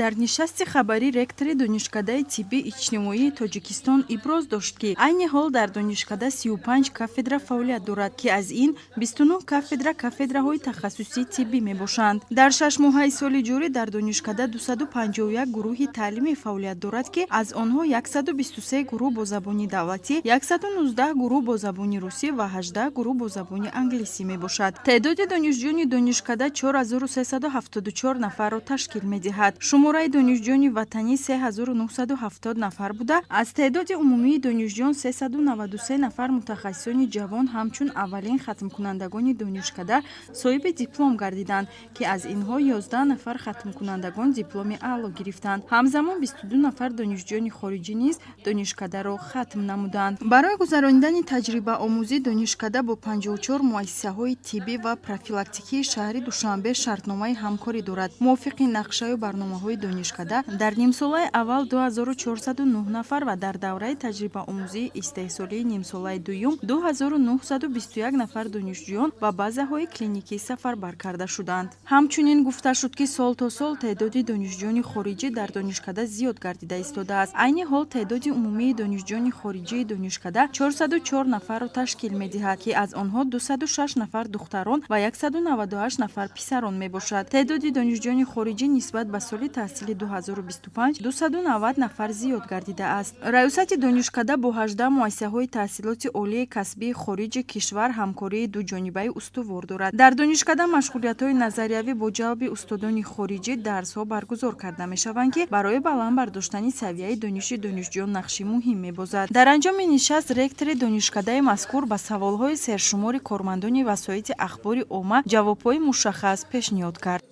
Дар нишасти хабарӣ ректори Донишкадаи тибби иҷтимоии Тоҷикистон иброз дошт, ки айни ҳол дар донишкада 35 кафедра фаъолият дорад, ки аз ин 29 кафедра кафедраҳои тахассусии тиббӣ мебошанд. Дар 6 моҳаи соли ҷорӣ дар донишкада 251 гурӯҳи таълимӣ фаъолият дорад, ки аз онҳо 123 гурӯҳ бо забони давлатӣ, 119 гурӯҳ бо забони русӣ ва 18 гурӯҳ бо забони англисӣ мебошад. Теъдоди донишҷӯёни донишкада 4374 нафарро ташкил медиҳад. Шумораи донишҷӯёни ватанӣ 3970 нафар буда, аз теъдоди умумии донишҷӯён 393 нафар мутахассисони ҷавон ҳамчун аввалин хатмкунандагони донишкада соҳиби диплом гардиданд, ки аз инҳо 11 нафар хатмкунандагон дипломи аъло гирифтанд. Ҳамзамон 22 нафар донишҷӯёни хориҷӣ низ донишкадаро хатм намуданд. Барои гузаронидани таҷрибаомӯзӣ донишкада бо 54 муассисаҳои тиббӣ ва профилактикии шаҳри Душанбе шартномаи ҳамкорӣ дорад. Мувофиқи нақшаю барномаҳои донишкада, дар нимсолаи аввал 2409 нафар ва дар давраи таҷрибаомӯзии истеҳсолии нимсолаи дуюм 2921 нафар донишҷӯён ба базаҳои клиникӣ сафарбар карда шуданд. Ҳамчунин гуфта шуд, ки сол то сол теъдоди донишҷӯёни хориҷӣ дар донишкада зиёд гардида истодааст. Айни ҳол теъдоди умумии донишҷӯёни хориҷии донишкада 404 нафарро ташкил медиҳад, ки аз онҳо 206 нафар духтарон ва 198 нафар писарон мебошад. Теъдоди донишҷӯёни хориҷӣ нисбат ба соли таҳсили 2025 290 нафар зиёд гардидааст. Раёсати донишкада бо 18 муассисаҳои таҳсилоти олии касбии хориҷи кишвар ҳамкории дуҷонибаи устувор дорад. Дар донишкада машғулиятҳои назариявӣ бо ҷалби устодони хориҷӣ дарсҳо баргузор карда мешаванд, ки барои баланд бардоштани савияи дониши донишҷӯён нақши муҳим мебозад. Дар анҷоми нишаст ректори донишкадаи мазкур ба саволҳои сершумори кормандони васоити ахбори омма ҷавобҳои мушаххас пешниҳод кард.